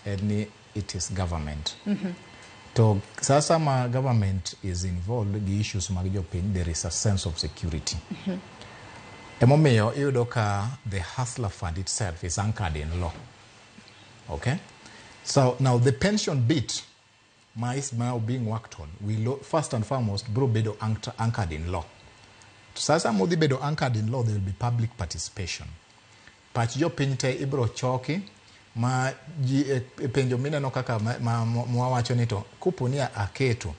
En ni it is government. To sasa ma government is involved gi issues mag jopiny, there is a sense of security. Emomiyo iyudo ka the Hustler Fund itself is anchored in law. Okay? So now the pension bit ma is now being worked on will first and foremost bro bedo anchored in law. Sasa modhi bedo anchored in law, there will be public participation. Pach jopiny te ibro choki ma ji e penjo mineno kaka mwawacho ni to kopo ni aketo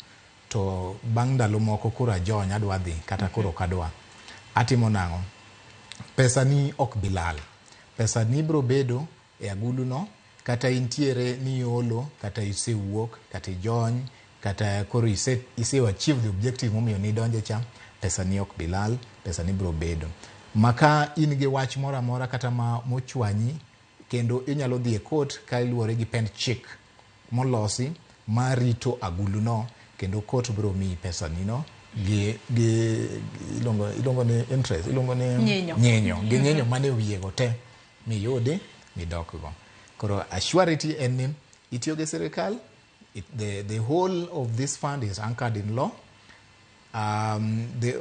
to bang' ndalo moko koro ajony, adwa dhi kata koro ok adwa, atimo nang'o? Pesa ni ok bi lal. Pesa ni bro bedo e agulu no, kata intiere ni iolo, kata isewuok, kata ijony, kata koro ise achieve the objective momiyo nidonje cha, pesa ni ok bi lal, pesa ni bro bedo. Maka in gi wach moro amora kata ma mochwanyi, kendo inyalo dhi e court ka iluwore gi pend chik molosi marito agulu no, kendo court bro miyi pesa ni no gi iluongo ni interest, iluongo ni nyinyo. Nyinyo gi nyinyo mane wiye go te miyudi midok go. Koro assurity en ni itiyo gi sirikal. The whole of this fund is anchored in law. The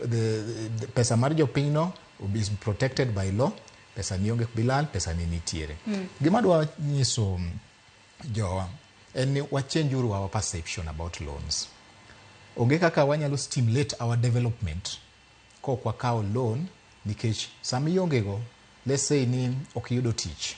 pesa mar jopiny no is protected by law. Pesa ni onge bilal, pesa ni nitiere. Gima dwa nyiso jowa en ni wachange uru our perception about loans. Onge kaka wanyalo stimulate our development kok wakawo loan, nikech sama ionge go, let's say ni ok iyudo tich.